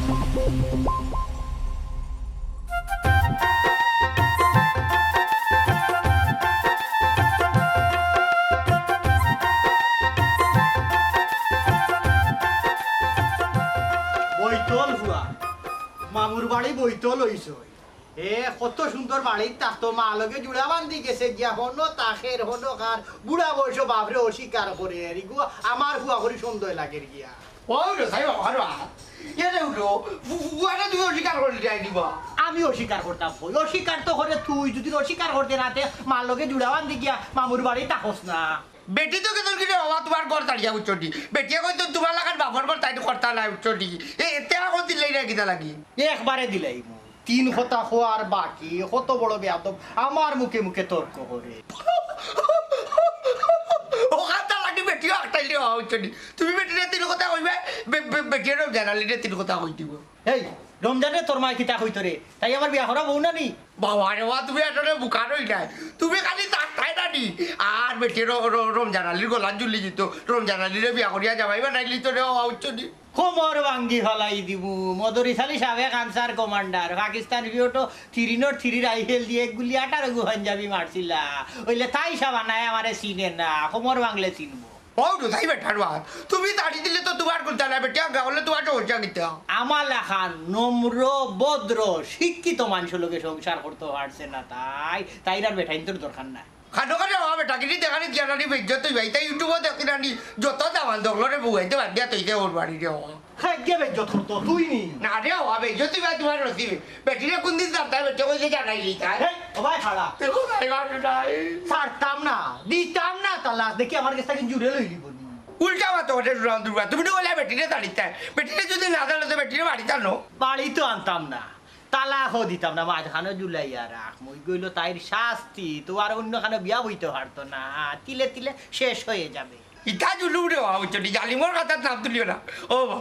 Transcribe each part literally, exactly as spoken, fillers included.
বৈতল ফুয়া, মামুর বাড়ি বৈতল অইছে। এ, কত সুন্দর বাড়িত থাকতো, মা লগে জুড়া বান্ধি গেছে গিয়া, হনো তাকের, হনো খার, বুড়া বয়সো বাপরে অস্বীকার করের, ইগু আমার ফুয়া করি সন্দেহ লাগের গিয়া। ও রে, সাই বাবা, রে বাবা। এ রে উঠো, ফু-, ফু-, ফুয়ারে তুমি অস্বীকার করি যাই দিবা। আমি অস্বীকার করতাম কই? অস্বীকার তো করে তুই, যদি অস্বীকার করতে না তে, মা লগে জুড়া বান্ধি গিয়া মামুর বাড়ি থাকস না। বেটি তো কেতন কিরে বাবা, তুমার ঘর ছাড়িয়া উঠছো নি? বেটিয়ে কইতো তুমার লাখান বাপর ঘর তাইন করতা নায়, উঠছো নি? এ, এতে আগত দিলাই না কিতা লাগি? একবারে দিলাই মু। তিন কথা কওয়ার বাকি, কত বড় বেয়াদব, আমার মুখে মুখে তর্ক করে। ও কথা লাগি বেটিও আটকাইলে হওয়া উঠছো নি? তুমি বেটিরে তিন কথা কইবে, বে-, বে-, বেটিয়ে রমজান আলীরে তিন কথা কই দিব। এই, রমজানে তোর মায় কিতা কইতো রে? তাই আমার বিয়া করা বউ না নি? বাবা রে বাবা, তুমি আসলে বুকার হই নাই। তুমি খালি তার তাই না নি? আর বেটি র-, র-, রমজান আলীর গলাত ঝুলি দিত। রমজান আলীরে বিয়া করিয়া জামাই বানাইলি তো রে বাবা, উঠছো নি? কোমর ভাঙ্গি ফালাই দিমু। মদরিস আলী সাবেক আনসার কমান্ডার, পাকিস্তান পিরিয়ডো থ্রি নট থ্রি রাইফেল দিয়ে এক গুলি আঠারো গু পাঞ্জাবি মারছিলা। অইলে তাই সাবানায় আমারে চিনে না, কোমর ভাঙলে চিনবো। ও তো তাই বেটার বাদ, তুমি তাড়ি দিলে তো তুমার কুন্তা না বেটি, আগে হলে তুমার সমস্যা কিতা? আমার লাখান নম্র, ভদ্র, শিক্ষিত মানুষর লগে সংসার করতে পারছে না, তাই তাইর আর বেটাইন্তর দরকার নাই। খাটো খাটো হওয়া বেটা, কিনি দেখানি দিয়া নানি বেইজ্জত হইবা, ইতা YouTube-ও দেখি নানি, যত দামান দখলরে বউয়াইতে বাদ দিয়া তৈতে ওর বাড়ি রে হওয়া। খাইকে বেইজ্জত করতো, তুই নি? না রে হওয়া বেইজ্জত হইবা তুমার নসিবে। বেটিরে কোন দিন জানতায়, বেটি কইলে জানাইলি তাই? হেই, ও ভাই খাড়া। দেখো ভাই, ভাই, ভাই। ছাড়তাম না, দিতাম না তালাক, দেখি আমার গেছ থাকি জুরে লইলিবো নি। উল্টা মাতো ওঠে সুরাম দুর্গা, তুমি তো কইলা বেটিরে তাড়িতায়। বেটিরে যদি না তাড়ো, তো বেটিরে বাড়িত আনো। বাড়িত আনতাম না, তালাকও দিতাম না, মাঝখানো ঝুলাইয়া রাখমু। ইগু অইলো তাইর শাস্তি, তো আর অন্য খানো বিয়া বইতে পারতো না, তিলে তিলে শেষ হয়ে যাবে। ইতা জুলুম রে বাবা, বুঝছো নি? জালিমর খাতাত নাম তুলিও না। ও বাবা,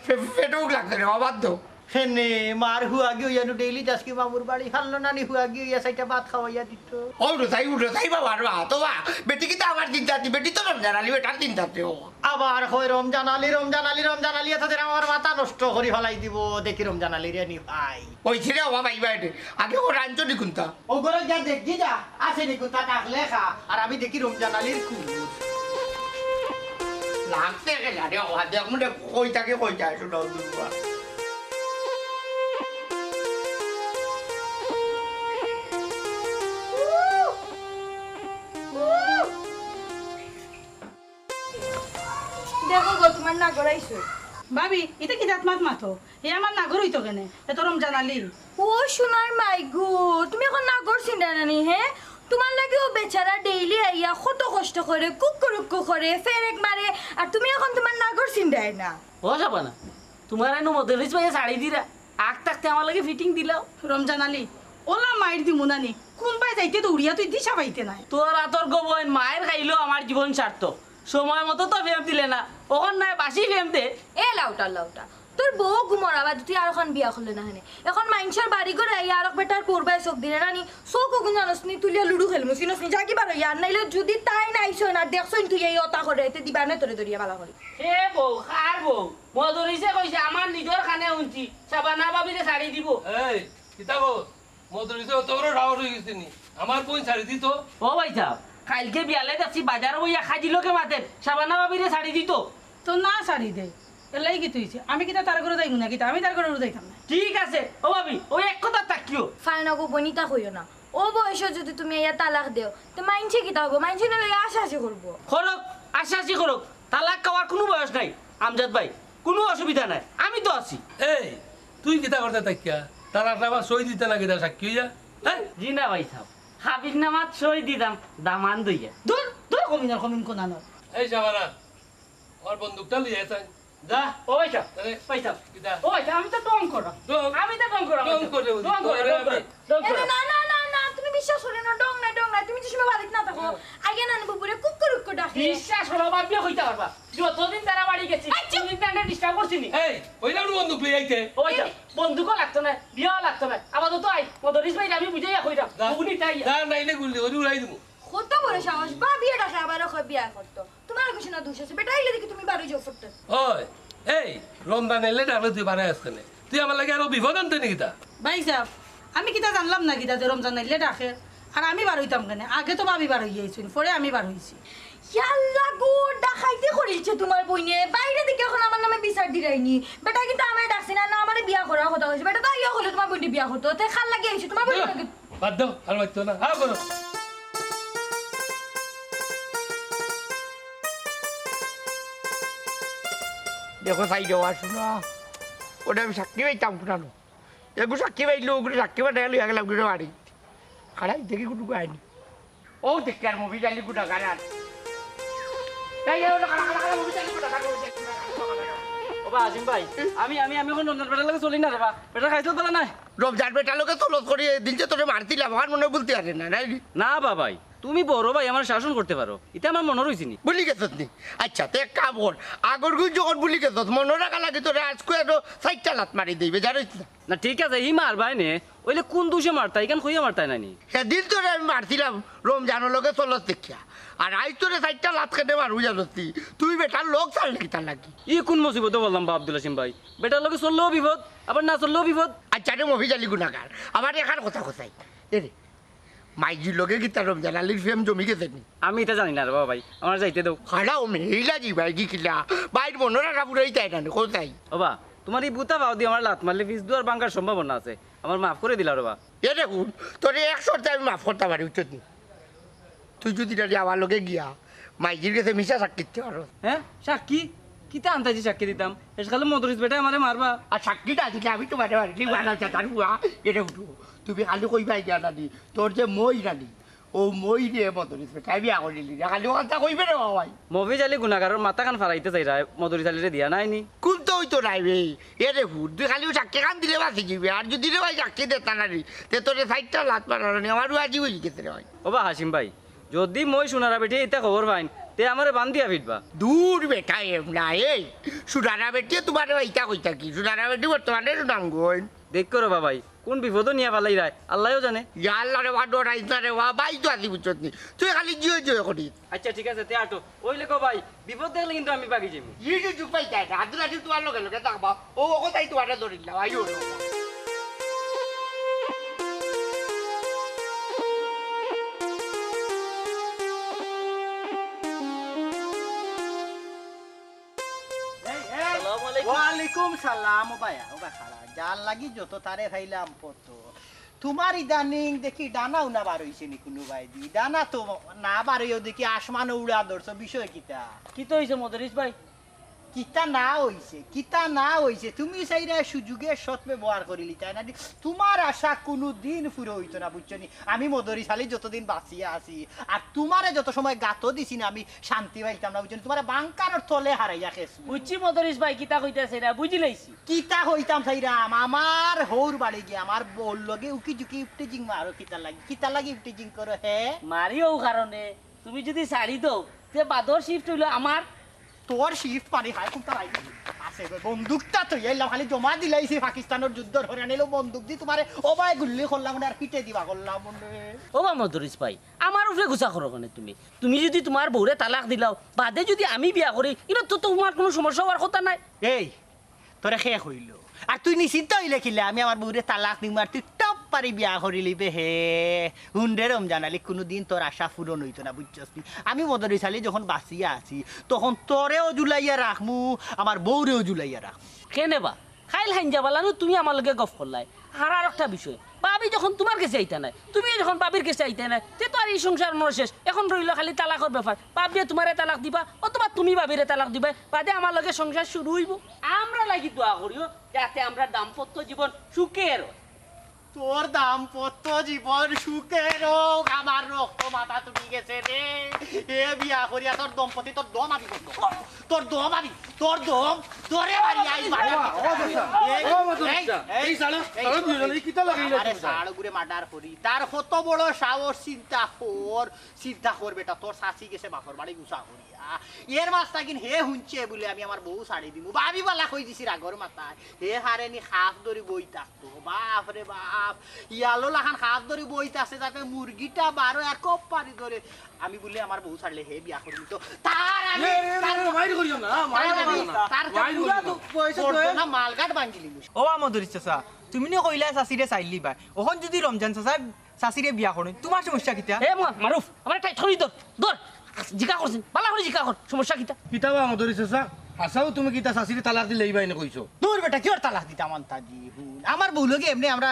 ফে-, ফে-, পেটও লাগছে রে বাবা, বাদ দেও। হেনে, মার হুয়াগি অইয়া নু ডেইলি যাস কি মামুর বাড়ি? হারলো নানি হুয়াগি অইয়া সাইটা ভাত খাওয়াইয়া দিত। ও রে, তাই উঠো, তাই বাবা, রে বাবা, তো বা, বেটি কিতা আমার চিন্তা দি, বেটি তো রমজান আলী, বেটার চিন্তা দি, ও। আবার কয় রমজান আলী, রমজান আলী, রমজান আলী, এতদিন আমার মাথা নষ্ট করি ফালাই দিব, দেখি রমজান আলীরে নি ভাই। ওই ছেলে বাবা, ভাই, ভাই, আগে ও রাঞ্চনি কুন্তা? ও ঘরো যা দেখি যা, আছে নি কুন্তা থাকলে খা, আর আমি দেখি রমজান আলীর কুন। লাগতে গেলে, আরে, ও হাতে এখন কই থাকে, কই যায়, শুনো, দুর্গা। দেখো গো, তুমার নাগর আইছে। ভাবি, ইতা কি জাত মাত মাতো? হে আমার নাগর অইতো কেনে? এ তো রমজান আলী। ও সোনার মাই গো, তুমি অখন নাগর চিনরায় না নি, হে? তুমার লাগি ও বেচারা ডেইলি আইয়া কত কষ্ট করে, কুক্কুরুক্কু করে, ফেরেক মারে, আর তুমি অখন তুমার নাগর চিনরায় না। ও শাবানা, তুমার এনু মদরিস ভাইয়ে শাড়ি দিরা, আগ থাকতে আমার লাগি ফিটিং দিলাও। রমজান আলী, ওলা মাইর দিমু না নি, কুনবায় যাইতে দৌড়িয়া তুই দিশা পাইতে নায়। তোর আতর গো বইন মাইর খাইলেও আমার জীবন সার্থক। সময় মতো তো ফেম দিলে না, অখন নায় বাসি ফেম দে। এ লাউটা, লাউটা, তোর বউ ঘুমর আবার তুই আর অখন বিয়া করলে না হেনে। অখন মাইনষর বাড়ি ঘরে আইয়া আরক বেটার পড়বায় চোখ দিলে না নি, চোখ অগুন জানোস নি, তুলিয়া লুডু খেলমু, চিনোস নি, যাগি বার অইয়া, আর নাইলে যদি তাইন আইছইন আর দেখছইন তুই এই অতা করে, এতে দিবানে তোরে ধরিয়া বালা করি। হে বউ, কার বউ? মদরিসে কইছে, আমার নিজর কানে হুনছি, শাবানা ভাবিরে শাড়ি দিবো। এই, কিতা কও? মদরিসে অত বড় সাহস অই গেছে নি? আমার বইন শাড়ি দিতো? ও ভাইসাব, কাইলকে বিয়ালে দেখছি বাজারো বইয়া খাজি লোকে মাতের, শাবানা ভাবিরে শাড়ি দিতো। তো না শাড়ি দে, এর লাগি কিতা অইছে? আমি কিতা তার ঘরো যাইমু না কিতা? আমি তার ঘরো যাইতাম না। ঠিক আছে, ও ভাবি, ওই এক কথা থাকিও। ফায়না গো বইন, ইতা কইও না। ও বয়সো যদি তুমি ইয়া তালাক দেও, তো মাইনষে কিতা কইবো? মাইনষে না লইয়া আশাআশি করবো। করুক, আশাআশি করুক, তালাক খাওয়ার কুনু বয়স নাই। আমজাদ ভাই, কুনু অসুবিধা নাই, আমি তো আছি। এই, তুই কিতা করতে থাকিয়া? তালাক নামা সই দিতে না কিতা সাক্ষী অইয়া? হ্যাঁ? জি না ভাইসাব, হাবির নামাত সই দিতাম দামান দইয়া। দূর, দূর, কমিনার কমিন কোনানো। এই শাবানা, আমার বন্দুকটা লইয়া আয়। যা। ও ভাইসাব, আরে, ভাইসাব, কিতা? ও ভাইসাব, আমি তো ঢং করাম। ঢং? আমি তো ঢং করাম। ঢং করে বুঝি? ঢং করাম, তোরে ঢং আমি করাম, ঢং এ, করাম। না, না, না, না, তুমি বিশ্বাস করো না, ঢং না, ঢং না, তুমি যে সময় বাড়িত না থাকো, হ্যাঁ। আইয়া না, নুপুরে কুক্কুরুক্কু ডাকে। বিশ্বাস করো, ভাবিও কইতা পারবা। যতদিন তারা বাড়ি গেছি, এই, চুপ। ততদিন তারা disturb করছি নি। এই, ওই না বন্দুক লই আইতে। ওই তো, এই। বন্দুকও লাগতো না, বিয়াও লাগতো না। আপাতত আই, মদরিস ভাইরে আমি বুঝাইয়া কইরাম। যা, বুঝুনি তাই। যা, নাইলে গুলি করি উড়াই দিমু। কত বড় সাহস, ভাবিয়ে ডাকে আবার ওকে বিয়া করতো। তোমার কিছু না দোষ আছে, বেটা আইলে দেখি তুমি বাড়ি যাও ফট্টে। ওই, এই, রমজান এলে ডাকলে তুই বাড়ায় আস কেনে? তুই আমার লাগি আরো বিপদ আনতে নি কিতা? ভাই সাহেব, আমি কিতা জানলাম না কিতা যে রমজান আইলে ডাকে? আর আমি বার অইতাম কেনে? আগে তো ভাবি বার অইয়া আইছইন, পরে আমি বার অইছি। ইয়াল্লা গো, ডাকাইতি করিলছে তুমার বইনে। বাইরে দেখি অখন আমার নামে বিচার দিরায়নি। বেটায় কিন্তু আমারে ডাকছে না, না আমারে বিয়া করার কথা কইছে। বেটা তো আইয়া কইলো তুমার বইনরে বিয়া করতো। তে কার লাগি আইছে? তুমার বইনর লাগি। বাদ দেও, আর মাতিও না। আও করো। দেখো চাই দেওয়া শুনো, ওটা আমি সাক্ষী পাইতাম কুনানো। এগু সাক্ষী পাইলো, ওগুলো সাক্ষী বানাইয়া লইয়া গেলাম, ওগুলো বাড়ি। খারাপ দেখি কোনো গায়নি। ও দেখি আর মুভি জানি গুণাগার আর। এই, এই, ওটা খারাপ, খারাপ, খারাপ, মুভি জানি গুণাগার, মুভি জানি গুণাগার। ও বা হাসিম ভাই, আমি, আমি, আমি অখন রমজান বেটার লগে চলি না রে বা। বেটা খাইতে পারে না। রমজান বেটার লগে তলত করি এই দিন যে তোরে মারছিলাম, আমার মনে বলতে পারে না, নাই নি? না বা ভাই, তুমি বড় ভাই, আমার শাসন করতে পারো, ইতা আমার মনে রইছে নি। ভুলি গেছত নি? আচ্ছা, তে এক কাম কর, আগর গুণ যখন ভুলি গেছত, মনে রাখা লাগে তোরে আজকে আরো চাইরটা লাত মারি দিবে, জানোস না? না, ঠিক আছে, ই মারবায় নে। অইলে কোন দুষে মারতা? ইখান কইয়া মারতায় না নি? সেদিন তোরে আমি মারছিলাম রমজানর লগে চলস দেখিয়া। আর আইজ তোরে চাইরটা লাত কেনে মারু জানস নি? তুই বেটার লগ ছাড়লে কিতার লাগি? ই কোন মুসিবতো পড়লাম বা আব্দুল হাসিম ভাই? বেটার লগে চললেও বিপদ, আবার না চললেও বিপদ। আচ্ছা রে মফিজ আলী গুনাগার, আবার এখান কথা কথাই। এ রে, মাইজির লগে কিতা রমজান আলীর প্রেম জমি গেছে নি? আমি ইতা জানি না রে বাবা ভাই, আমার যাইতে দেও। হারাও মেহিলা জি ভাই, কি কিলা? ভাইর মনর আশা পুরাই তাই না, কোথায়? ও বা, তুমার ই বুতা পাও দি আমার লাত মারলে পিছ দুয়ার ভাঙ্গার সম্ভাবনা আছে। আমার মাফ করি দিলাও রে বা। এ দেখুন, তোরে এক শর্তে আমি মাফ করতাম পারি, বুঝছত নি? তুই যদি নানি আমার লগে গিয়া মাইজির গেছে মিছা সাক্ষী দিতে পারো। হ্যাঁ? সাক্ষী? কিতা আন্তাজি সাক্ষী দিতাম? শেষকালে মদরিছ বেটায় আমারে মারবা। আর সাক্ষী না দিলে আমি তোমারে মারি, ঠিক বানাও চাচার বুয়া, এটা উঠো। তুমি খালি কইবায় গিয়া নানি, তোর যে মই নানি, ও মই রে মদরিছ বেটায় বিয়া করিলি না, খালি ও কথা কইবে রে বাবাই। মফিজ আলী গুনাগারর মাথাখান ফাড়াইতে চাইরায়, মদরিছ আলীরে দিয়া নায় নি? কোন তো অইতো নায় বে, এ রে হুর, তুই খালি ও সাক্ষী খান দিলে বাঁচি যাবে, আর যদি রে ভাই সাক্ষী দেতা নানি, তে তোরে চাইরটা লাত মারানি, আমার আজি হয়ে গেছে রে ভাই। ও বা হাসিম ভাই, যদি মই সোনারা বেটিয়ে ইতা খবর পাইন, তে আমারে বান্ধিয়া ফিটবা। দূর বেটা, এম না, এই, সোনারা বেটিয়ে তোমারে ইতা কইতা কি? সোনারা বেটি বর্তমানে সুনাম গইন। দেখ করো বাবাই, কোন বিপদো নিয়া ফালাইরায়, আল্লায়ও জানে। ইয়া আল্লাহ রে বা, ডরাইস না রে বা, ভাই তো আছি বুঝছত নি। তুই খালি জিও জিও করিস। আচ্ছা, ঠিক আছে, তে আটো। অইলে কও ভাই, বিপদ দেখলে কিন্তু আমি বাগি যাইমু। ই সুযোগ পাইতায় না, আদুর আদুর তোমার লগে লগে থাকবা। ও, ও কথাই তোমারে ধরিল না, ভাই, ও। এই, এই। আসসালামু আলাইকুম। ওয়ালাইকুম সালাম। ও ভাই, ও ভাই, খাড়া। যার লাগি যত তারে খাইলাম কত। তোমার ইদানিং দেখি ডানা উনা বার হইছে নি কোনো ভাই দি? ডানা তো না বার হইয়াও দেখি আসমানো উড়া ধরছো, বিষয় কিতা? কিতা হইছে মদরিছ ভাই? কিতা না হইছে, কিতা না হইছে? তুমি চাইরা সুযোগে সৎ ব্যবহার করিলি, তাই না? তোমার আশা কোনো দিন পুরো হইতো না, বুঝছো নি? আমি মদরিছ আলী যতদিন বাঁচিয়া আছি, আর তোমারে যত সময় গাতো দিছি না, আমি শান্তি পাইতাম না, বুঝছো নি? তোমারে বাংকারর তলে হারাইয়া খেস। বুঝছি মদরিছ ভাই, কিতা কইতাছে না, বুঝি লাইছি। কিতা কইতাম চাইরাম, আমার হৌর বাড়ি গিয়া আমার বউর লগে উকি ঝুঁকি ইফটিজিং মারো, কিতা লাগি, কিতা লাগি ইফটিজিং করো, হে? মারি ও কারণে, তুমি যদি ছাড়ি দেও, তে বাদর শিফট হইলো আমার। তোর শিফট পারি হায় কোনটা লাগি আছে গো, বন্দুকটা তো এলাম, খালি জমা দিলাইছি পাকিস্তানর যুদ্ধর হরে, আনিলো বন্দুক দি তোমারে ওবায় গুল্লি করলাম, আর পিঠে দিবা করলাম রে। ও বা মদরিছ ভাই, আমার উপরে গুসা করো কেনে তুমি? তুমি যদি তোমার বউরে তালাক দিলাও, বাদে যদি আমি বিয়া করি, ইনো তো তোমার কোনো সমস্যা হওয়ার কথা নাই। এই, তোরে কে কইলো? আর তুই নিশ্চিন্ত হইলে কিলা আমি আমার বউরে তালাক দিমু আর তুই টপ পারি বিয়া করি লিবে হে? হুন রে রমজান আলী, কোনোদিন তোর আশা পূরণ হইতো না, বুঝছস নি? আমি মদরিছ আলী যখন বাঁচিয়া আছি, তখন তোরেও ঝুলাইয়া রাখমু, আমার বউরেও ঝুলাইয়া রাখমু। কেনে বা? খাইল হাইঞ্জা বালানু তুমি আমার লগে গফ করলায়। আর, আর একটা বিষয়, ভাবি যখন তোমার গেছে আইতা নায়, তুমি যখন ভাবির গেছে আইতা নায়, তে তো আর এই সংসার মনে শেষ। এখন রইলো খালি তালাকর ব্যাপার। ভাবিয়ে তোমারে তালাক দিবা, অথবা তুমি ভাবিরে তালাক দিবায়, বাদে আমার লগে সংসার শুরু হইবো। আমরা লাগি দোয়া করিও, যাতে আমরা দাম্পত্য জীবন সুখের হয়। তোর দাম্পত্য জীবন সুখের হোক, আমার রক্ত মাথা তুলি গেছে রে। এ বিয়া করিয়া তোর দম্পতি, তোর দম আমি বন্ধ করবো। তোর দম আমি, তোর দম, তোরে মারি আই মারি। ও, ও, বাচ্চা, এই, ও, বাচ্চা, এই, এই শালা, এই, শালা দুইজনে এই, কিতা লাগাইলে আরে তুমি? শালা গুরে মার্ডার করি। তার কত বড় সাহস, চিন্তা কর, চিন্তা কর বেটা, তোর শাশি গেছে বাপর বাড়ি গুছা করিয়া। এর মাঝ থাকি হে হুনছে বুলে আমি আমার বউ ছাড়ি দিমু। ভাবি বালা কই দিছি রাগর মাথায়। হে হারে নি খাপ ধরি বই থাকতো। বাপ রে বাপ। ইয়ালো লাখান খাপ ধরি বই থাকছে যাতে মুরগিটা বারো এক পারি ধরে। আমি বুলে আমার বউ ছাড়লে হে বিয়া করিলিতো। তার আমি, এ, এ, এ, তার, এ, মাইর করিও না, মাইর তার করিও আমি, না। তার মাইর করিও না। বয়সে তো করতো না, মালগাট ভাঙ্গিলিমু। ও আমদরিস চাচা, তুমি নি কইলা চাচিরে চাইলিবায়। অখন যুদি রমজান চাচা চাচিরে বিয়া করইন, তুমার সমস্যা কিতা? এ মা-, মারুফ, আমারে টাইট করি ধর, ধর। জিকা করছইন, বালা করি জিকা কর, সমস্যা কিতা? কিতা বা আমদরিস চাচা, হাছাউ তুমি কিতা চাচিরে তালাক দিলাইবায় নি কইছো? দূর বেটা, কিওর তালাক দিতাম আন্তাজি? হুন, আমার বউ লগে এমনে আমরা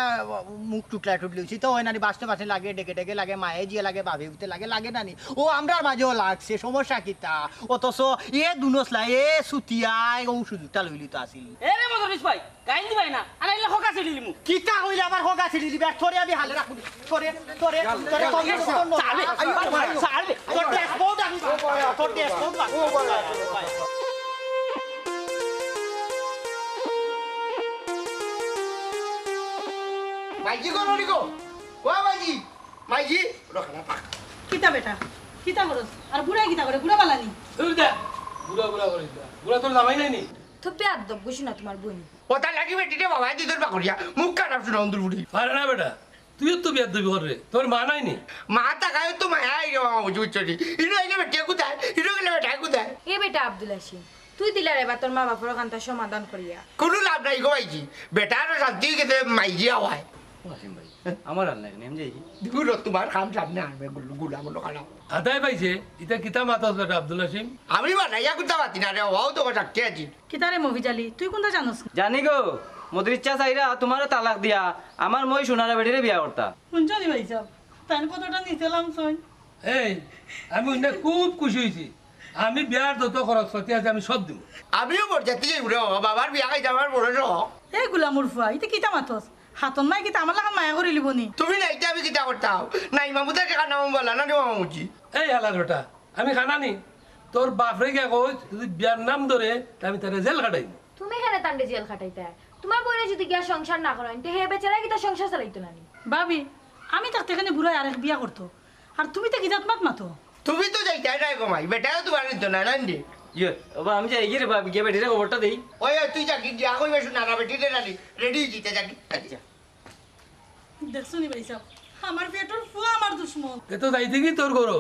মুখ টুটলা টুটলি অইছি, তো অয় না নি বাসতে বাসতে লাগে, ডেকে ডেকে লাগে, মায়ে জিয়া লাগে, বাপে উঠতে লাগে, লাগে না নি? ও আমরার মাঝেও লাগছে, সমস্যা কিতা? অথচ এ দুনসলা, এ সুতিয়া, ও সুযোগটা লইলিতো আছিল। এ রে মদরিস ভাই, গাইল দিবায় না, আর আইলে খোকা ছিড়িলিমু। কিতা কইলে আমার খোকা ছিড়িলিবে? আর তোরে আমি হালে রাখমু। তোরে, তোরে, তোরে, তোর ছাড়বে, আইও, আইও, ছাড়বে। তোর ড্যাশবোর্ড আমি, তোর ড্যাশবোর্ড আমি। মাইজি গো, ননি গো। ও মাইজি, মাইজি, ওটা খানা পাক। কিতা বেটা? কিতা করস? আর বুড়ায় কিতা করে? বুড়া বালা নি? দূর দে, বুড়া বুড়া করিস না। বুড়া তোর জামাই নায় নি? তো বেয়াদব, বুঝি না তুমার বইন। ওটা লাগি বেটিরে বাবা, দুই তোর বাকরিয়া, মুখ খারাপ শুনা অন্দুর বুড়ি। পারে না বেটা, তুইও তো বেয়াদবি কর রে, তোর মা নায় নি? মা থাকায় তো মায়া আইরে বাবা, বুঝি বুঝছো নি? ইনো আইলে বেটিয়ে কুদায়, ইনো গেলে বেটায় কুদায়। এ বেটা আব্দুল হাসিম, তুই দিলা রে বা তোর মা বাপর কান্তা সমাধান করিয়া। কুনু লাভ নাই গো মাইজি, বেটারও শান্তি অইগেছে মাইজি আওয়ায়। ও হাসিম ভাই, আমার আর নাই, আমি যাই। দূর হ, তুমার কাম সামনে আনবে, গুল-, গুলা গুলো খালাও। আদায় পাইছে, ইতা কিতা মাতস বেটা আব্দুল হাসিম? আমি বানাইয়া কুন্তা মাতি না রে, অউ তো সাক্ষী আছি। কিতা রে মফিজ আলী, তুই কুন্তা জানোস না? জানি গো, মদরিচ্ছা চাইরা তুমারে তালাক দিয়া আমার মই সোনারা বেটিরে বিয়া করতা। হুনছো নি ভাইসাব, তাইন কতটা নিচে লামছইন। এই, আমি হুনিয়া খুব খুশি অইছি। আমি বিয়ার যত খরচ পাতি আছে আমি সব দিমু। আমিও বরযাত্রী যাইমু রে বাবা, বাবার বিয়া খাইতে আমার বড় শখ। এই গুলামর ফুয়া, ইতা কিতা মাতস? হাতর মায়ে কিতা আমার লাখান মায়া করিলিবো নি? তুমি নাইতে আমি কিতা করতাম? নাই মামু তাকে কানা মামু বলা না রে মামুজি। এই হালার বেটা, আমি কানা নি? তোর বাপরে গিয়া কইস, যুদি বিয়ার নাম ধরে, তে আমি তারে জেল খাটাইমু। তুমি কেনে তানরে জেল খাটাইতায়? তুমার বইনে যুদি গিয়া সংসার না করইন, তে হে বেচারায় কিতা সংসার চালাইতো না নি? ভাবি, আমি থাকতে কেনে বুড়ায় আরেক বিয়া করতো? আর তুমি তে কিজাত মাত মাতো? তুমি তো যাইতায় নায় গো মাই, বেটায়ও তুমার নিতো নায়, নায় নি? ইয়ে, ওবা, আমি যাইগি রে বা, গিয়া বেটিরে খবরটা দেই। ওই, ওই, তুই যা, গিয়া কইবে সোনারা বেটিরে নানি, রেডি অই যিতে যা। আচ্ছা। দেখছো নি ভাইসাব, আমার পেটর ফুয়া আমার দুশমন। তে তো যাইতেগি তোর ঘরো,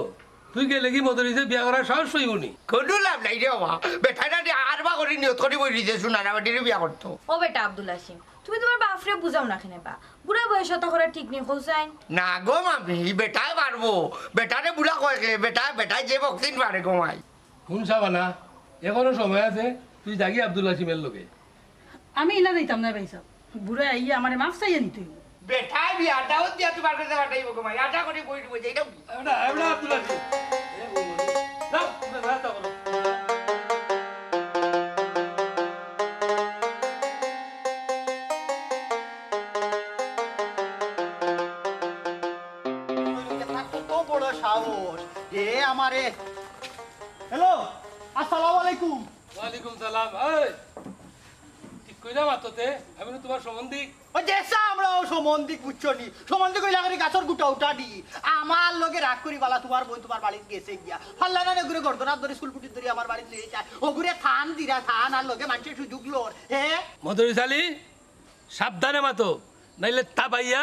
তুই গেলেগি মদরিছে বিয়া করার সাহস পাইবো নি? কুনু লাভ নাই রে বাবা, বেটায় নানি আরবা করি নিয়ত করি বই রইছে সোনারা বেটিরে বিয়া করতো। ও বেটা আব্দুল হাসিম, তুমি তুমার বাপরে বুঝাও না কেনে বা? বুড়া বয়সে অতা করা ঠিক নি, কও চাইন। না গো মামি, বেটায় পারবো। বেটারে বুড়া কয় কে? বেটা, বেটায় যে বক্সিং পারে গো মাই। হুন শাবানা, এখনো সময় আছে, তুই যাগি আব্দুল হাসিমের লগে। আমি ইলা যাইতাম না ভাইসাব, বুড়ায় আইয়া আমারে মাফ চাইয়া নিতো অইবো। বেটায় বিয়ার দাওত দিয়া তুমার গেছে পাঠাইবো গো মাই, আশা করি বই রইবো, যাইতাম। এবড়া, এবড়া আব্দুল হাসিম। এ, বই, বই। যাও, তুমি ব্যবস্থা করো। কত বড় সাহস! এ আমারে, হ্যালো, আসসালামু আলাইকুম। ওয়ালাইকুম সালাম। এই, ঠিক কইরা মাতো তে, আমি না তুমার সম্বন্ধিক। ওই যে চামড়াও সম্বন্ধিক, বুঝছো নি? সম্বন্ধিক অইলা করি গাছর গুটা উঠা দি। আমার লগে রাগ করি বালা তুমার বইন তুমার বাড়িত গেছে গিয়া। ফাল্লা নানে ঘুরে গর্দনাত ধরি, স্কুল ফুটি ধরি আমার বাড়িত লইয়া যায়। ওগুরে থান দিরা থান, আর লগে মানষে সুযোগ লর। হে? মদরিছ আলী, সাবধানে মাতো, নাইলে তাবাইয়া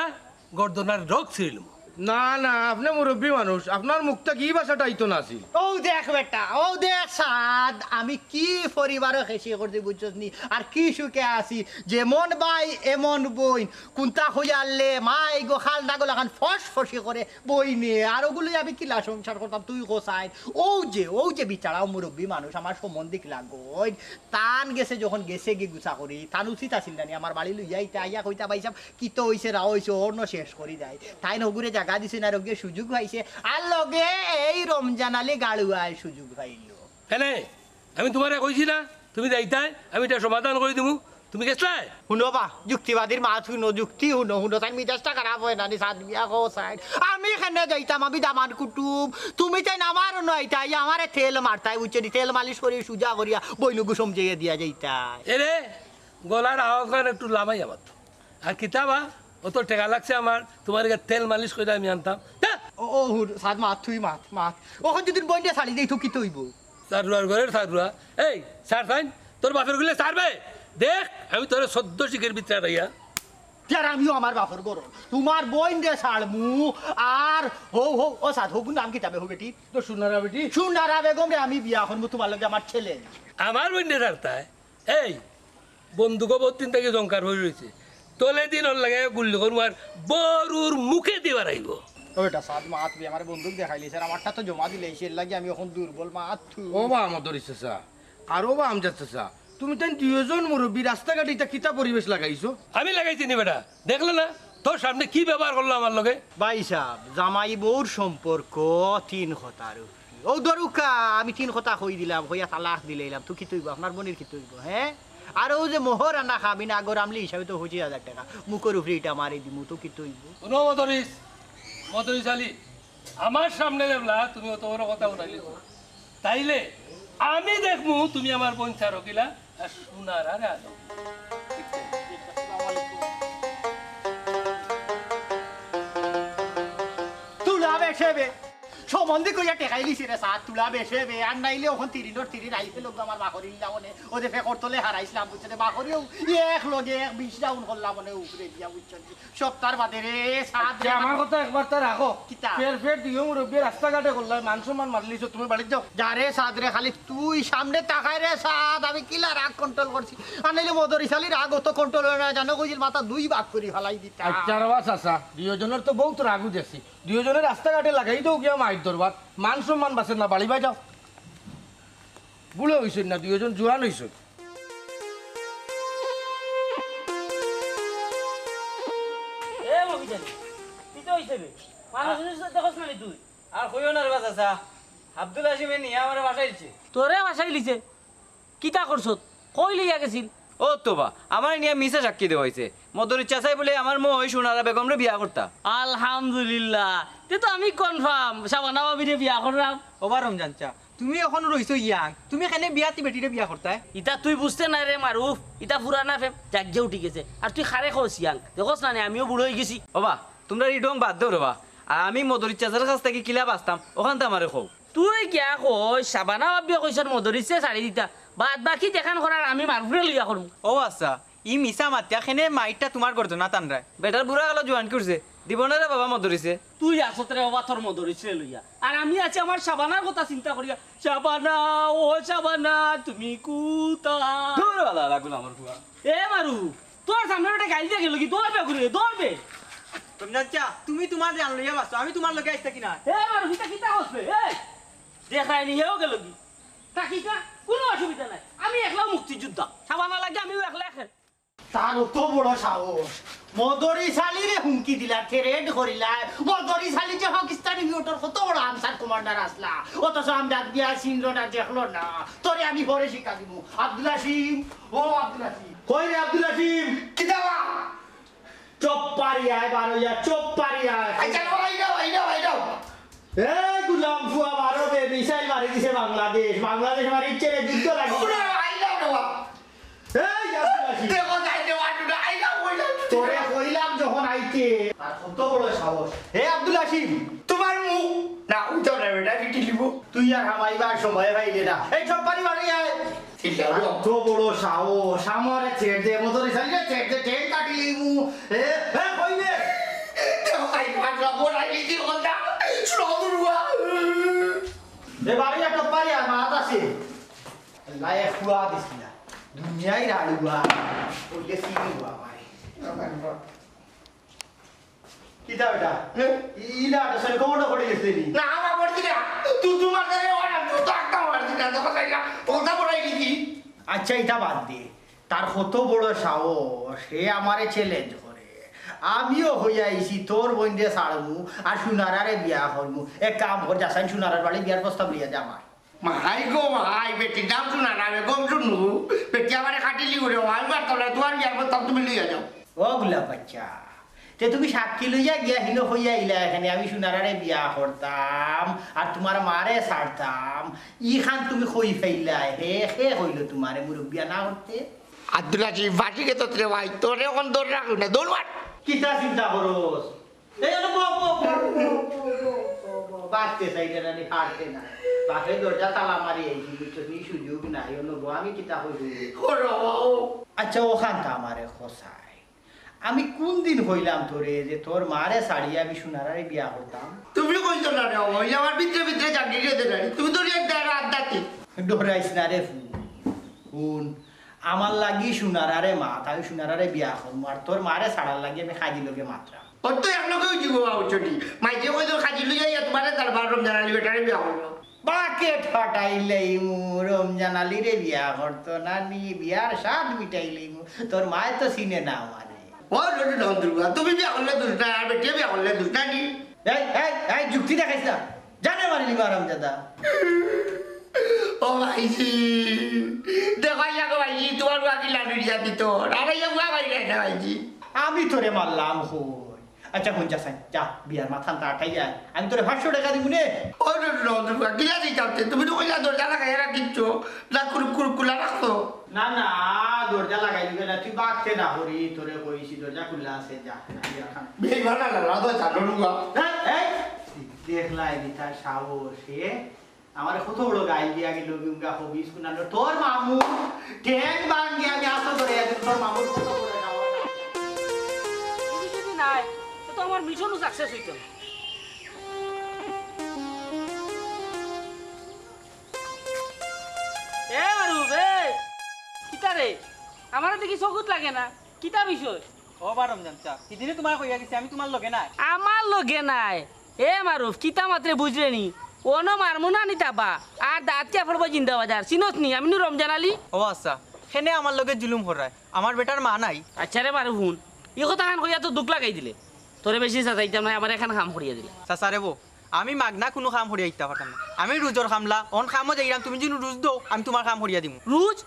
গর্দনার রগ ছিড়িলিমু। না, না, আপনে মুরব্বি মানুষ, আপনার মুখ থাকি ই ভাষাটা আইতো না আছিল। অউ দেখ বেটা, অউ দেখ সাদ, আমি কি পরিবারো খেশি করছি বুঝছস নি? আর কি সুখে আছি, যেমন ভাই এমন বইন, কুন্তা কইয়ারলে মাই গো খাল নাগল লাখান ফস ফসি করে বইনে, আর ওগুলোই আমি কিলা সংসার করতাম তুই কও চাইন। অউ যে, অউ যে বিচারাও মুরব্বি মানুষ আমার সম্বন্ধিক লাগইন, তান গেছে যখন গেছেগি গুছা করি, তান উচিত আছিল না নি আমার বাড়ি লইয়া আইতা, আইয়া কইতা, "ভাইসাব, কিতা অইছে, রাও অইছে, অনো শেষ করি দেয়।" তাইন ওগুরে জাগা দিছে না, ওগুরে সুযোগ পাইছে। আর লগে এই রমজান আলী গাড়ুয়ায় সুযোগ পাইলো। কেনে? আমি তুমারে কইছি না, তুমি যাইতায়, আমি ইটা সমাধান করি দিমু। তুমি গেছলায়? হুনো বা, যুক্তিবাদীর মাত হুনো, যুক্তি হুনো, হুনো, তাইন মিজাজটা খারাপ অয় না নি, সাদ মিয়া কও চাইন। আমি কেনে যাইতাম, আমি দামান কুটুম, তুমি তাইন আমার অনো আইতায়, আমারে তেল মারতায়, বুঝছো নি, তেল মালিশ করি সুজা করিয়া বইনগু সমঝাইয়া দিয়া যাইতায়। এরে, গলার আওয়াজখান একটু লামাইয়া মাতো। আর কিতা বা, অত টেকা লাগছে আমার, তুমার গিয়া তেল মালিশ কইরা আমি আনতাম। ধ্যাৎ! ও, ও, হুর, সাদ মাত, তুই মাত, মাত। অখন যুদি বইনরে ছাড়ি দেই, তো কিতা অইবো? তারুয়ার ঘরের তারুয়া। এই, ছাড় ছাইন, তোর বাপের গুলে ছাড়বে। দেখ, আমি তোরে চোদ্দ শিকের ভিতরে আটাইয়া। তে আর আমিও আমার বাপর ঘর। তুমার বইনরে ছাড়মু, আর হউ হউ, ও সাদ, হগুর নাম কিতা বে হউ বেটি? তো সুনারা বেটি। সুনারা বেগমরে আমি বিয়া করমু, তুমার লগে আমার ছেলে। আমার বইনরে ছাড়তায়? এই, বন্দুকও বহুত দিন থাকি জংকার অই রইছে। তলে দিন ওর লাগে গুল্লি করমু আর বরুর মুখে দি বারাইবো। ও বেটা, সাদ মাত বে, আমারে বন্দুক দেখাইলিছে, আর আমারটা তো জমা দিলাইছে, এর লাগি আমি অখন দুর্বল, মাত তুই। ও বা মদরিছ চাচা, আর ও বা আমজাদ চাচা, তুমি তাইন দুইওজন মুরব্বি রাস্তাঘাটে ইতা কিতা পরিবেশ লাগাইছো? আমি লাগাইছি নি বেটা, দেখলে না তোর সামনে কি ব্যবহার করলো আমার লগে? ভাইসাব, জামাই বউর সম্পর্ক তিন কথার উপরে। ও দরুকা, আমি তিন কথা কই দিলাম, কইয়া তালাক দিলাইলাম, তো কিতা অইবো? আপনার বইনর কিতা অইবো, হে? আর অউ যে মোহর আনা খাবি না, আগর আমলি হিসাবে তো পঁচিশ হাজার টেকা, মুখর উপরে ইটা মারি দিমু, তো কিতা অইবো? হুনো মদরিছ, মদরিছ আলী, আমার সামনে দেখলা তুমি অত বড় কথা উঠাইলিছো, তাইলে আমি দেখমু তুমি আমার বইন ছাড়ো কিলা, আর সুনারারে আনো। তুলা বেশে বে, সম্বন্ধি কইয়া টেকাইলিছি রে সাদ, তুলা বেশে বে, আর নাইলে অখন তিরিনর তিরিন আইছে লোক আমার বাকরির লাবনে, ও যে ফেকর তলে হারাইছলাম, বুঝছো রে, বাকরিও এক লগে এক বিশ রাউন্ড করলাম মনে উপরে দিয়া, বুঝছো নি? সপ্তাহর বাদে রে, সাদ রে, আচ্ছা, আমার কথা একবার তা রাখো। কিতা? ফের ফের দুইও মুরব্বি রাস্তাঘাটে করলায়, মান সম্মান মারিলিছো, তুমি বাড়িত যাও। যা রে সাদ রে, খালি তুই সামনে তাকায় রে সাদ, আমি কিলা রাগ কন্ট্রোল করছি। আর নাইলে মদরিছ আলীর রাগ অত কন্ট্রোল অয় না, জানো কইছিল মাথা দুই ভাগ করি ফালাই দিতা। আচ্ছা রে বা চাচা, দুইওজনর তো বউত রাগউ দেখছি। দুইওজনে রাস্তাঘাটে লাগাই দেও গিয়া মাইর দরবার, মান সম্মান বাঁচে না, বাড়ি বাই যাও। বুড়া অইছইন না, দুইওজন জোয়ান অইছইন। এ মফিজ আলী, কিতা অইছে বে? মানুষ উনিশ দেখোস না নি তুই? আর কইও না রে বা চাচা, আব্দুল হাসিমে নিয়া আমারে ফাঁসাইলছে। তোরে ফাঁসাইলিছে? কিতা করছত? কই লইয়া গেছিল? ও তো বা, আমারে নিয়া মিছা সাক্ষী দেওয়াইছে। মদরিছ চাচায় বুলে আমার মই সুনারা বেগমরে বিয়া করতা। আলহামদুলিল্লাহ, তে তো আমি কনফার্ম শাবানা ভাবিরে বিয়া কররাম। ও বা রমজান চা, তুমি অখন রইছো ইয়াং, তুমি কেনে বিয়াতি বেটিরে বিয়া করতায়? ইতা তুই বুঝতে নায় রে মারুফ, ইতা পুরানা প্রেম। জাগিয়া উঠি গেছে। আর তুই কারে কস ইয়াং? দেখোস না নি, আমিও বুড়া অই গেছি। ও বা, তুমরা ই ঢং বাদ দেও রে বা। আর আমি মদরিছ চাচার কাছ থাকি কিলা বাঁচতাম, অখানতা আমারে কও। তুই কিয়া কইস, শাবানা ভাবিয়ে কইছইন মদরিছে ছাড়ি দিতা, বাদ বাকি যেখান করার আমি মারুফরে লইয়া করমু। ও আচ্ছা, ই মিছা মাতিয়া কেনে মাইরটা তুমার গর্দনাত আনরায়? বেটার বুড়া কালো জোয়ান করছে, দিব না রে বাবা মদরিছে। তুই আছত রে বাবা তোর মদরিছরে লইয়া, আর আমি আছি আমার শাবানার কথা চিন্তা করিয়া। শাবানা, ও শাবানা, তুমি কুতা? দূর বালা, লাগুল আমার ফুয়া। এ মারু, তোর সামনে একটা গাইল দিয়া গেল কি? দৌড় বে ঘুরে, দৌড় বে। তুমি জানছা, তুমি তুমার জান লইয়া বাঁচো, আমি তুমার লগে আইছি থাকি না। এ মারু, কিতা কিতা করছে? এই, দেখায়নি, হেও গেল কি? থাকিকা, কোনো অসুবিধা নাই, আমি একলাও মুক্তিযোদ্ধা। শাবানা লাগে, আমিও একলা একে। তার অত বড় সাহস, মদরিছ আলীরে হুমকি দিলা, থ্রেট করিলা। মদরিছ আলী যে পাকিস্তানি বিওটর কত বড় আনসার কমান্ডার আছলা, অথচ আমজাদ মিয়া চিনলো না, দেখলো না। তোরে আমি পরে শিক্ষা দিমু। আব্দুল হাসিম, ও আব্দুল হাসিম। কই রে আব্দুল হাসিম? কিতা বা? চুপ পারি আয়, বারইয়া, চুপ পারি আয়। আচ্ছা, আই যাও, আই যাও, আই যাও। এই গুলাম ফুয়া, বারো বে, মিসাইল মারি দিছে বাংলাদেশ। বাংলাদেশ মারি ইচ্ছে রে, যুদ্ধ লাগি। ওরে, আই যাও রে বাবা। এই আব্দুল হাসিম। দেখো, যাই রে, আটু না, আই যাও, ওই যাও। তোরে কইলাম যখন আইতে। আর কত বড় সাহস। হে আব্দুল হাসিম। তুমার মুখ। না, উঠো না, বেটা, পিটি লিবো। তুই আর হামাইবার সময় পাইলে না। এই চুপ পারি বারইয়া আয়। ঠিক আছে। এত বড় সাহস, আমারে থ্রেট দে, মদরিছ আলীরে থ্রেট দে, ঠ্যাং কাটি লইমু। এ, এ, কই রে? দেখো, ভাই, মারলা, বড় আই, কি কথা? শুনো, দুর্গা। এ, বাড়ি একটা পারি আর মাত আছে। আল্লাহ, এ ফুয়া দিস না। দুনিয়ার আলুয়া। ওই যে সিগুয়া মারে। কিতা বেটা? হে? ইলা তো সে কোমরটা পড়ে গেছে নি? না, আমার পড়ছি না। তুই তোমার কাছে ওরা তো একটা মারছি না, তো কথা ইলা, কথা পড়াই দিছি। আচ্ছা, ইটা বাদ দে। তার কত বড় সাহস, হে আমারে চ্যালেঞ্জ করে। আমিও কইয়া আইছি, তোর বইনরে ছাড়মু, আর সুনারারে বিয়া করমু। এক কাম কর, যা ছাইন সুনারার বাড়ি বিয়ার প্রস্তাব লইয়া যা আমার। মাই গো মাই, বেটির নাম শুনা না, বেগম শুনু। বেটি আমারে কাটিলি করে, আমি পারতাম না, তোমার বিয়ার প্রস্তাব তুমি লইয়া যাও। ও গুলাম বাচ্চা, তে তুমি সাক্ষী লইয়া গিয়া হিনো কইয়া আইলা এখানে, আমি সুনারারে বিয়া করতাম, আর তোমার মারে ছাড়তাম, ইখান তুমি কই পাইলায়? হে, হে কইলো তোমারে মুরব্বিয়া না করতে? আব্দুল আজিজ, বাঁশি রে তোরে ভাই, তোরে অখন দৌড় রাখো না, দৌড় মার। কিতা চিন্তা করস? এই, আরে, বউ, বউ, বউ। পারতে চাইরে না নি, পারতে না। বাপে দরজা তালা মারি আইছি, বুঝছস নি, সুযোগ নাই, অন্য বউ আমি কিতা কইছি? করো। আচ্ছা, অখানতা আমারে কও চাই। আমি কুনদিন কইলাম তোরে যে তোর মারে ছাড়িয়া আমি সুনারারে বিয়া করতাম? তুমি কইছো না রে, ওই আমার ভিতরে ভিতরে জাগি গেছে না রে। তুমি তো রে একটা আধ্যাত্মিক। ডরাইস না রে ফুন। ফুন, আমার লাগি সুনারারে মাত, আমি সুনারারে বিয়া করমু, আর তোর মারে ছাড়ার লাগি আমি কাজী লগে মাতরাম। অত এক লগে অই যিবো বাবু চটি। মাইজে কই তোর কাজী লইয়া ইয়া তোমারে তার বার রমজান আলী বেটারে বিয়া করবো। বাকেট ফাটাইলেইমু, রমজান আলীরে বিয়া করতো না নি, বিয়ার স্বাদ মিটাইলেইমু। তোর মায় তো চিনে না আমারে। ও রে রে, নন্দুরুয়া, তুমি বিয়া করলে দুষ না, আর বেটিয়ে বিয়া করলে দুষ না নি? এই, এই, এই, যুক্তি দেখাইস না। জানে মারিলি মারাম দাদা। ও ভাইজি, দেখো ইয়া গো ভাইজি, তোমার বুয়া কি লাডু দিয়া দিত? আর ইয়া বুয়া ভাই না ভাইজি। আমি তোরে মারলাম কই? আচ্ছা, হুন যা সাইন, যা, বিয়ার মাথান তাড়াতাড়ি আয়। আমি তোরে পাঁচশো টেকা দিমু নে। ও রে রে, রে, রে, কিলা দিতাম তে? তুমি তো কইলা দরজা লাগাই রাখিছো, না কুলু, কুলু, কুলা রাখছো। না, না, দরজা লাগাই দিবে না, তুই বাগতে না করি, তোরে কইছি দরজা খুলা আছে, যা, বিয়ার খান। বেইমান না, না, না, দরজা লড়ুগা। এই, এই, দেখলাই নি তার সাহস, হে? আমারে কত বড় গাইল দিয়া গেল, গিয়া হবিস কুনানো। তোর মামু, ঠ্যাং ভাঙ্গি আমি আস্ত ধরে আছি, তোর মামুর কত বড় সাহস। তুমি যদি নাই, তো, তো আমার মিশনও সাকসেস হইতো না। এ মারুফ, এ, কিতা রে? আমারে দেখি চকুত লাগে না। কিতা বিষয়? ও বা রমজান চা, হিদিনে তোমায় কইয়া গেছি আমি তোমার লগে নাই। আমার লগে নাই? এ মারুফ, কিতা মাতরে বুঝরে নি? অনো মারমু না নি তাবা? আর দাঁত কিয়া ফড়বো জিন্দা বাজার? চিনস নি? আমি নু রমজান আলী। ও আচ্ছা, কেনে আমার লগে জুলুম করায়? আমার বেটার মা নাই। আচ্ছা রে মারুফ হুন, ই কথাখান কইয়া তো দুখ লাগাই দিলে। তোরে বেশি সাজাইতাম নায়, আমার এখান কাম করিয়া দিলে। চাচা রে বো, আমি মাগনা কুনু কাম করিয়া দিতা পারতাম না। আমি রুজর কামলা, অন কামো যাইরাম, তুমি যদি রুজ দেও, আমি তোমার কাম করিয়া দিমু। রুজ?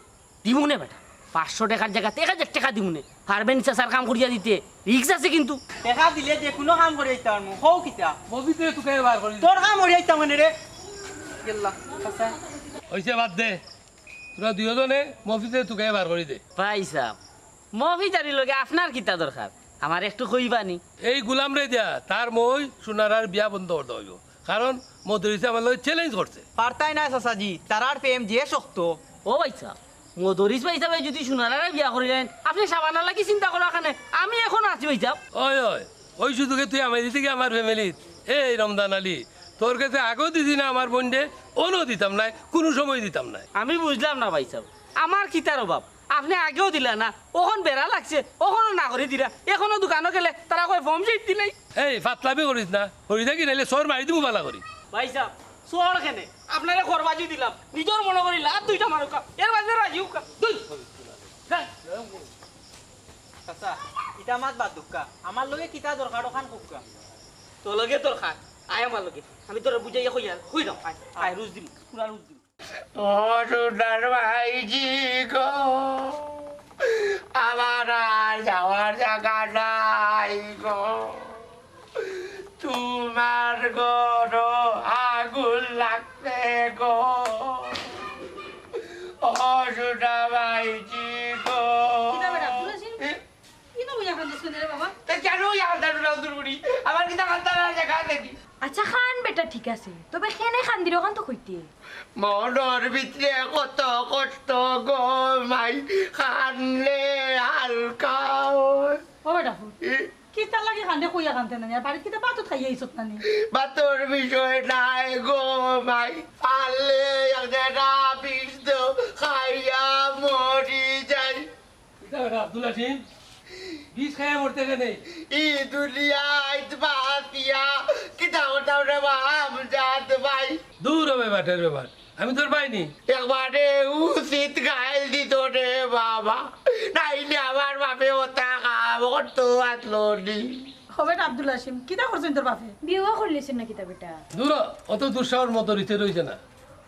দিমুনে বেটা, পাঁচশো টেকার জাগাত এক হাজার টেকা দিমুনে। পারবে নি চাচার কাম করিয়া দিতে? রিস্ক আছে কিন্তু। টেকা দিলে যে কুনু কাম করিয়া দিতাম পারমু। কও কিতা? মফিজরে তুকাইয়া বার করি দে। তোর কাম করিয়া দিতাম কেনে রে? গেল্লা, চাচা। অইছে, বাদ দে। তোরা দুইওজনে মফিজরে তুকাইয়া বার করি দে। ভাইসাব, মফিজ আলীর লগে আপনার কিতা দরকার? আমারে একটু কইবা নি। এই গুলামরে দিয়া তার মই সুনারার বিয়া বন্ধ করতে অইবো, কারণ মদরিছে আমার লগে চ্যালেঞ্জ করছে। পারতায় নায় চাচাজি, তারার প্রেম যে শক্ত। ও ভাইসাব, মদরিছ ভাইসাবে যদি সুনারারে বিয়া করিলাইন, আপনে শাবানার লাগি চিন্তা করা কেনে? আমি অখনো আছি ভাইসাব। ওই, ওই, ওই সুযোগে তুই আমারে দিতে গিয়া আমার ফ্যামিলিত। এই রমজান আলী, তোর গেছে আগেও দিছি না আমার বইনরে, অনো দিতাম নায়, কুনু সময় দিতাম নায়। আমি বুঝলাম না ভাইসাব, আমার কিতার অভাব? আপনে আগেও দিলা না, অখন বেড়া লাগছে, অখনো না করি দিরা, অখনো দোকানো গেলে তারা কয় ফর্ম শিট দিলাই। এই, ফাতলামি করিস না, হরি থাকি নাইলে সর মারি দিমু বালা করি। ভাইসাব, সর কেনে? আপনারে খরবাজি দিলাম, নিজর মনো করি লাত দুইটা মারুক্কা, এর বাদে রাজি অউক্কা। দুই। চাচা, ইতা মাত বাদ দেউক্কা, আমার লগে কিতা দরকার অখান কউক্কা। তোর লগে দরকার? আয় আমার লগে, আমি তোরে বুঝাইয়া কইয়ার, কই দাও, আয়, আয়, রুজ দিমু, পুরা রুজ দিমু। ও সোনার ভাইজি গো, আমার আর যাওয়ার জাগা নাই গো। তোমার ঘরো আগুন লাগছে গো। ও সোনা ভাইজি গো। কিতা বেটা, তুই আছিস? এ? কিতা বইয়া কান্দস কেনে রে বাবা? তে কেনে বইয়া কান্দার উলাও দূর করি? আমার কিতা কান্দার আর জাগা আছে নি? আচ্ছা, কান বেটা ঠিক আছে, তবে কেনে কান্দির অখান তো কইতে। মনর ভিতরে কত কষ্ট গো মাই, কানলে হালকা অয়। ও বেটা ফুল, এ? কিতার লাগি কান্দে কইয়া কানতে না নি? আর বাড়িত কিতা ভাত খাইয়া আইছত না নি? ভাতর বিষয় নাই গো মাই, পারলে একটা বিষ দেও, খাইয়া মরি যাই। কিতা বেটা আব্দুল হাসিম, বিষ খাইয়া মরতে কেনে? ই দুনিয়াত বাঁচিয়া কিতা করতাম রে বা হারামজাদ ভাই? দূর হবে বাটের ব্যাপার, আমি তোর ভাই নি। একবারে উচিত গাইল দিত রে বাবা, নাইলে আমার বাপে ওটা কাম করতো আতলো নি। ও বেটা আব্দুল হাসিম, কিতা করছইন তোর বাপে? বিয়া করলিছইন না কিতা বেটা? দূর হ, অত দুঃসাহস মতো রইতে রইছে না।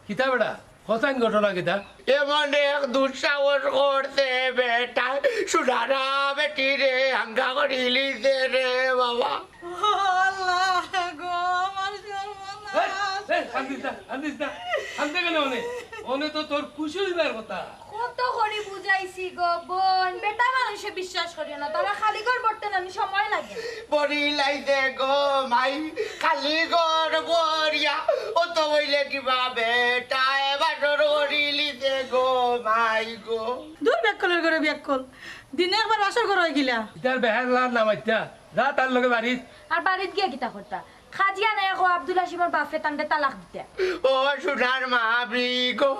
কিতা বেটা? হোসাইন ঘটনা কিতা? এমন এক দুঃসাহস করছে বেটা, সুনারা বেটিরে হাঙ্গা করিলিছে রে বাবা। আল্লাহ গো, আমার সর্বনাশ। এই, এই, কান্দিস না, কান্দিস না। কান্দে কেনে অনে? অনে তো তোর খুশি অইবার কথা। কত করি বুঝাইছি গো বইন, বেটা মানুষ সে বিশ্বাস করিও না, তারা খালি ঘর ভরতে নানি সময় লাগে। ভরিলাইছে গো মাই, খালি ঘর ভরিয়া, ও তো অইলে কিবা বেটা, এবার ভরিলিছে গো মাই গো। দূর বেক্কলর ঘরে বেক্কল, দিনে একবার বাসর ঘর অয় গিলা। ইতার বেহালার নাম আইতা, যা তার লগে বাড়িত। আর বাড়িত গিয়া কিতা করতা? খাজিয়া নাই কো আব্দুল হাসিমর বাপরে তানরে তালাক দিতে। ও সোনার মা গো,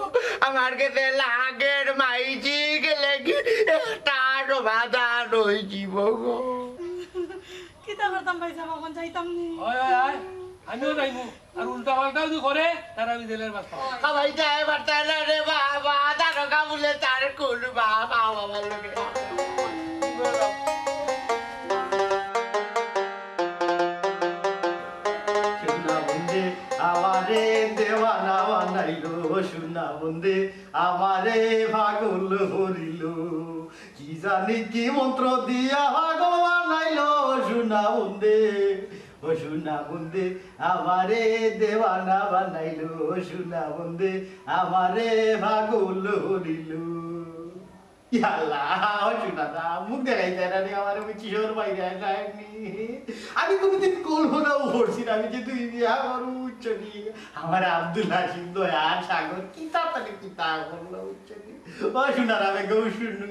আমার গেছে লাগের মাইজি গেলে কি একটা সমাধান অইযিবো গো। কিতা করতাম ভাইসাব, অখন যাইতাম নি? অয়, অয়, অয়। আমিও যাইমু। আর উল্টা পাল্টা যদি করে, তার আমি জেলের বাস পাবো। খাবাই যায় বার্তা না রে বাবা, দারোগা বলে তার কুল বাবা, বাবার লগে। সোনা বন্দে আমারে দেওয়ানা বানাইলো, সোনা বন্দে আমারে পাগল করিল। কি জানি কি মন্ত্র দিয়া পাগল বানাইলো, সোনা বন্দে, ও সোনা বন্দে আমারে দেওয়ানা বানাইলো, সোনা বন্দে আমারে পাগল করিল। ইয়াল্লা, ও সোনা না, মুখ দেখাইতে না রে, আমার মুখ কিশোর ভাই দেয় না এমনি। আমি কোনোদিন কল্পনাও করছি না, আমি যে তুই বিয়া করু, বুঝছো নি? আমার আব্দুল হাসিম দয়ার সাগর, কিতা তারে কিতা করলো, বুঝছো নি? ও সোনা না, আমি গো শুনু,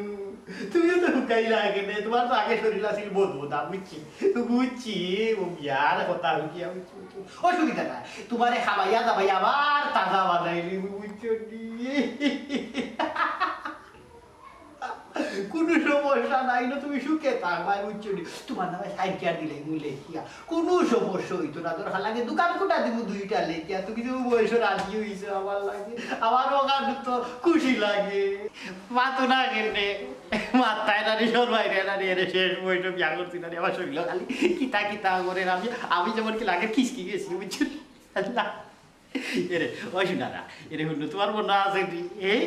তুমিও তো হুকাই লাগে নে, তোমার তো আগে শরীর আছিল বোধ বোধা, বুঝছি? তো বুঝছি, ও বিয়ার কথা হুকিয়া, বুঝছি, বুঝছি। অসুবিধা নাই, তোমারে খাবাইয়া দাবাইয়া আবার তাজা বানাইলি, বুঝছো নি? কোনো সমস্যা নাই, না তুমি সুখে থাকবায়, বুঝছো নি? তোমার নামে সাইন কিয়া দিলে মুলে কিয়া? কোনো সমস্যা অইতো না, দরকার লাগে দোকান কোটা দিমু দুইটা লেখিয়া, তুমি যে বয়স রাজি অইছো আমার লাগে, আমার ওখানে তো খুশি লাগে। মাতো না কেনে? মাথায় না রে, সর বাইরে না রে, এরে শেষ বয়স বিয়া করছি না রে, আমার শরীর খালি কিতা কিতা করে আমি, আমি যেমন কি লাগে খিসকি গেছি, বুঝছো নি? আল্লাহ। এরে, ওই সোনা না, এরে হুনো, তোমার মনে আছে নি? এই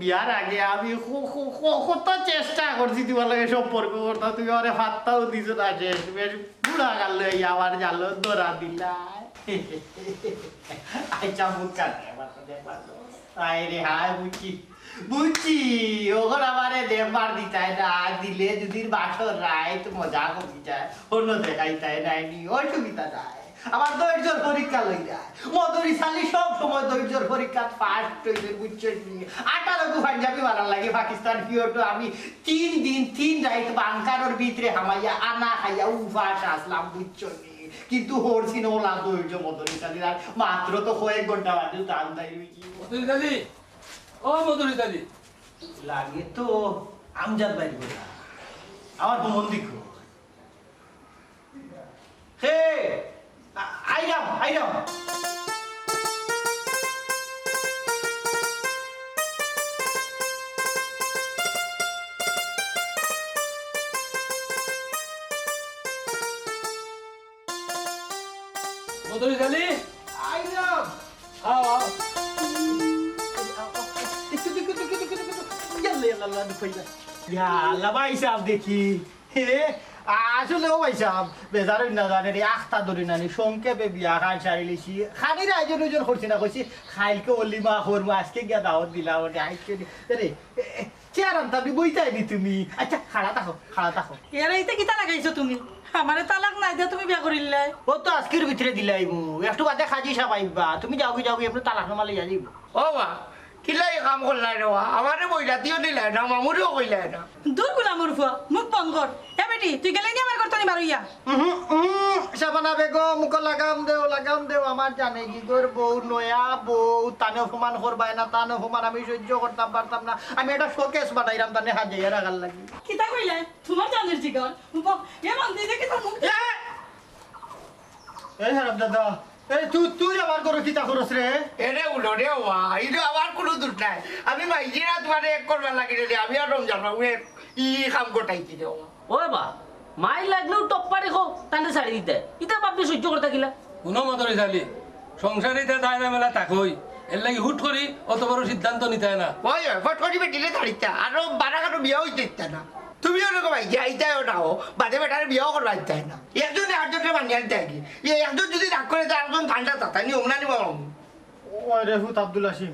বিয়ার আগে আমি ক-, ক-, ক-, কত চেষ্টা করছি তোমার লগে সম্পর্ক করতাম, তুমি আমারে পাত্তাও দিছো না। শেষ বেশ বুড়া গাল লইয়া আমার জালো ধরা দিলা। আচ্ছা, মুখ কাটে আমার তো দেখবার তো। হায় রে হায়, বুঝছি, বুঝছি, ওগর আমারে দেখবার দিতায় না, দিলে যদি বাসর রাইত মজা করি যায়, অন্য দেখাইতায় নাইনি, অসুবিধা নাই। আমার ধৈর্যর পরীক্ষা লইরা। মদরি সালি সব সময় ধৈর্যর পরীক্ষা ফার্স্ট হইবে, বুঝছো নি? আঠারো গু পাঞ্জাবি মারার লাগে পাকিস্তান পিরিয়ডো আমি তিন দিন তিন রাইত বাংকারর ভিতরে হামাইয়া আনা খাইয়া উপাস আসলাম, বুঝছো নি? কিন্তু হরসিন ওলা ধৈর্য মদরি সালির, আর মাত্র তো কয়েক ঘন্টা বাদে টান তাই রইছি। মদরি সালি, ও মদরি সালি। লাগে তো আমজাদ ভাইর কথা। আমার হুমন দিকো। হে, আ-, আইরাম, আইরাম। মদরি সালি? আইরাম। আও, আও। দেখো, দেখো, দেখো, দেখো, দেখো। ইয়াল্লা, ইয়াল্লা, ইয়াল্লা, দেখো, ইয়াল্লা। ইয়াল্লা, ভাইসাব দেখি। হে, আসলে ও ভাইসাব, বেজার অইন না জানে রে, আখতা ধরি নানি, সংক্ষেপে বিয়া খান সারি লিছি। খানির আয়োজন উয়োজন করছি না, কইছি, কাইলকে অলিমা করমু, আজকে গিয়া দাওয়াত দিলাম, ওরে, আইজকে দি-, আরে, এ, এ, চেয়ার আনতাম নি, বইতায় নি তুমি? আচ্ছা, খাড়া থাকো, খাড়া থাকো। এরে, ইতা কিতা লাগাইছো তুমি? আমারে তালাক না দিয়া তুমি বিয়া করিলায়? ও তো আজকের ভিতরে দিলাইমু, একটু বাদে কাজী সাব আইবা, তুমি যাওগি, যাওগি, এমনে তালাকনামা লইয়া যাইবো। ও বা, কিলা ই কাম করলায় রে বা? আমারে বইরাতিও দিলায় না, মামুরেও কইলায় না। দূর গুলামর ফুয়া, মুখ বন্ধ কর। এ বেটি, তুই গেলে নি আমার ঘর তনে বারইয়া। উহু, উহু, শাবানা বেগম, মুখো লাগাম দেও, লাগাম দেও, আমার জানে কি ঘর বউ, নয়া বউ, তানে অপমান করবায় না, তানে অপমান আমি সহ্য করতাম পারতাম না। আমি একটা শোকেস বানাইরাম, তানে হাজাইয়া রাখার লাগি। কিতা কইলায়? তোমার জানের জিগার? উবা, এ মানতে যে কিতা মুখ এ! এই হারাম দাদা, এই তুই, তুই আমার ঘরো কিতা করস রে? এরে উলো রে ওয়া, ইনো আমার কুনু দুষ নাই। আমি মাইজিরা তোমারে এক করবার লাগি রে, আমি আর রমজান বাবু এক ই কাম ঘটাইছি রে ওয়া। ওই বা, মাইর লাগলেও টপ্পারে কও, তানরে ছাড়ি দিতে। ইতা বাপরে সহ্য করতা কিলা? হুনো মদরি সালি, সংসারে ইতা দায় ঝামেলা থাকই, এর লাগি হুট করি অত বড় সিদ্ধান্ত নিতায় না। ওই, ওই, ফট করি বেটিরে ছাড়িতা, আরো বারা কারো বিয়া অইতে দিতা না। তুমিও ওরকম আইগে আইতায়ও না হো, বাদে বেটারে বিয়াও করবা আইতায় না। একজনে আটজনরে মানিয়া আনতে আগে। ইয়ে একজন যদি রাগ করে, তে আরেকজন ঠান্ডা তাতানি অমনানি বাবা। ওই রে হুত আব্দুল হাসিম,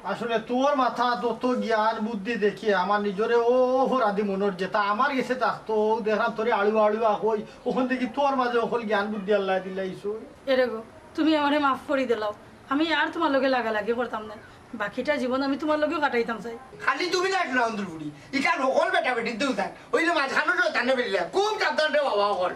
আসলে তোর মাথাত অত জ্ঞান বুদ্ধি দেখি আমার নিজরে ও অপরাধী মনে অর, যেটা আমার গেছে থাকতো, ও দেখলাম তোরে আলুয়া আলুয়া কই, অখন দেখি তোর মাঝে অকল জ্ঞান বুদ্ধি আল্লায় দিলাইছইন। এরে গো, তুমি আমারে মাফ করি দিলাও, আমি আর তুমার লগে লাগালাগি করতাম না, বাকিটা জীবন আমি তুমার লগেউ কাটাইতাম চাই। খালি তুমি না, না, অন্দুর বুড়ি, ইখান হকল বেটা বেটি দেও থাক, অইলে মাঝখানো শয়তানে বেরিলা, খুব সাবধান রে বাবা অকল।